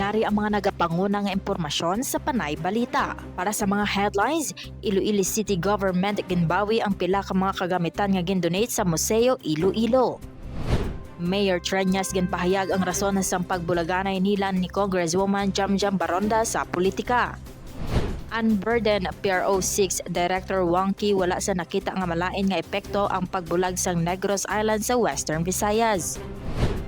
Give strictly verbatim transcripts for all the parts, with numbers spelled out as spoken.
Yari ang mga nagapanguna nga impormasyon sa Panay Balita. Para sa mga headlines, Iloilo City Government ginbawi ang pila ka mga kagamitan nga gindonate sa Museo Iloilo. Mayor Treñas ginpahayag ang rason sang pagbulaganay nila ni Congresswoman Jamjam Baronda sa politika. Unburden P R O six Director Wonky, wala sa nakita nga malain nga epekto ang pagbulag sang Negros Island sa Western Visayas.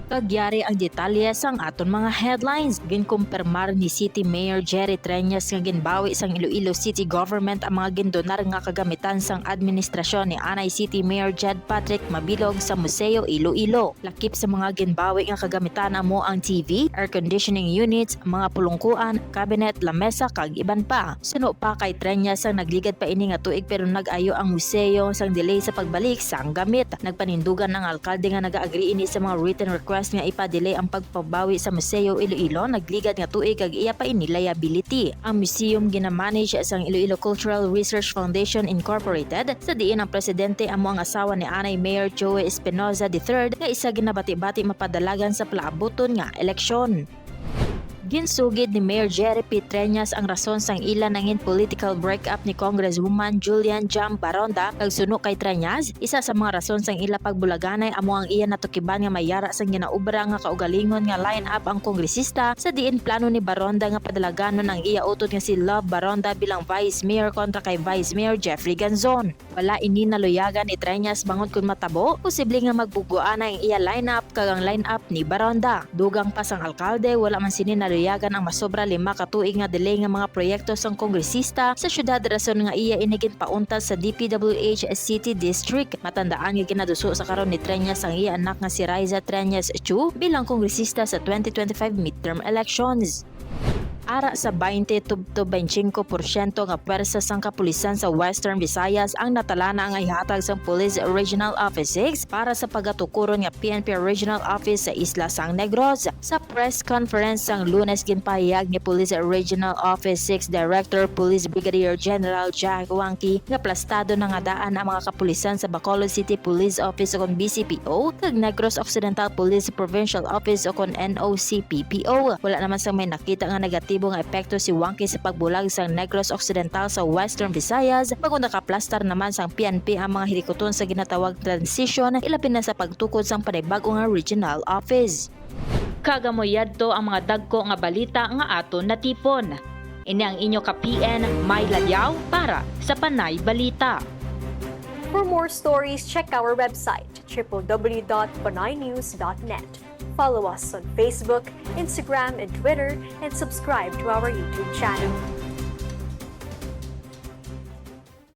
Kag yari ang detalye sang aton mga headlines. Ginkumpirmar ni City Mayor Jerry Treñas nga ginbawi sang Iloilo City Government ang mga gindonar nga kagamitan sang administrasyon ni anay City Mayor Jed Patrick Mabilog sa Museo Iloilo. Lakip sa mga ginbawi nga kagamitan amo ang T V, air conditioning units, mga pulungkuan, cabinet, lamesa, kag iban pa. Suno pa kay Treñas, ang nagligad pa ini nga tuig pero nag-ayo ang museo sang delay sa pagbalik sang gamit. Nagpanindugan ang alkalde nga nag-agree ini sa mga written request nga ipa-delay ang pagpabawi sa Museo Iloilo nagligad nga tuig kag iya pa ini liability. Ang museum ginamanage sang Iloilo Cultural Research Foundation Incorporated, sa diin ang presidente amo ang asawa ni anay Mayor Joey Espinosa the third, nga isa ginabati-bati mapadalagan sa palaabuton nga eleksyon. Ginsugid ni Mayor Jerry P. Treñas ang rason sang ila nangin political breakup ni Congresswoman Julian Jam Baronda, kag suno kay Treñas, isa sa mga rason sang ila pagbulaganay amo ang iya natukiban nga may yara sang ginaobra nga kaugalingon nga line-up ang kongresista, sa diin plano ni Baronda nga padalaganon ang iya utod nga si Love Baronda bilang Vice Mayor kontra kay Vice Mayor Jeffrey Ganzon. Wala ini naluyagan ni Treñas bangod kon matabo, posible nga magbuggoan ang iya lineup kag ang lineup ni Baronda. Dugang pa sang alkalde, wala man sini naluyagan ang masobra lima ka tuig nga delay nga mga proyekto sang kongresista sa syudad, rason nga iya ini ginpauntat sa D P W H City District. Matandaan nga ginaduso sa karon ni Treñas ang iya anak nga si Raisa Treñas Chu bilang kongresista sa twenty twenty-five midterm elections. Ara sa twenty tubtob twenty-five porsyento nga pwersa sang kapulisan sa Western Visayas ang natalana nga ihatag sang Police Regional Office six para sa pagatukuron nga P N P Regional Office sa isla sang Negros. Sa press conference sang Lunes, ginpahayag ni Police Regional Office six Director Police Brigadier General Jack Wangki nga plastado na nga daan ang mga kapulisan sa Bacolod City Police Office ukon B C P O kag Negros Occidental Police Provincial Office ukon N O C P P O. Wala naman sang may nakita nga negatibo nga epekto si Wangki sa pagbulag sang Negros Occidental sa Western Visayas, bangod nakaplastar naman sang P N P ang mga hilikuton sa ginatawag transition, ilabi na sa pagtukod sang panibag-o nga regional office. Kag amo yadto ang mga dagko nga balita nga aton natipon. Ini ang inyo ka P N, May Ladiaw, para sa Panay Balita. For more stories, check our website, triple W dot panaynews dot net. Follow us on Facebook, Instagram, and Twitter, and subscribe to our YouTube channel.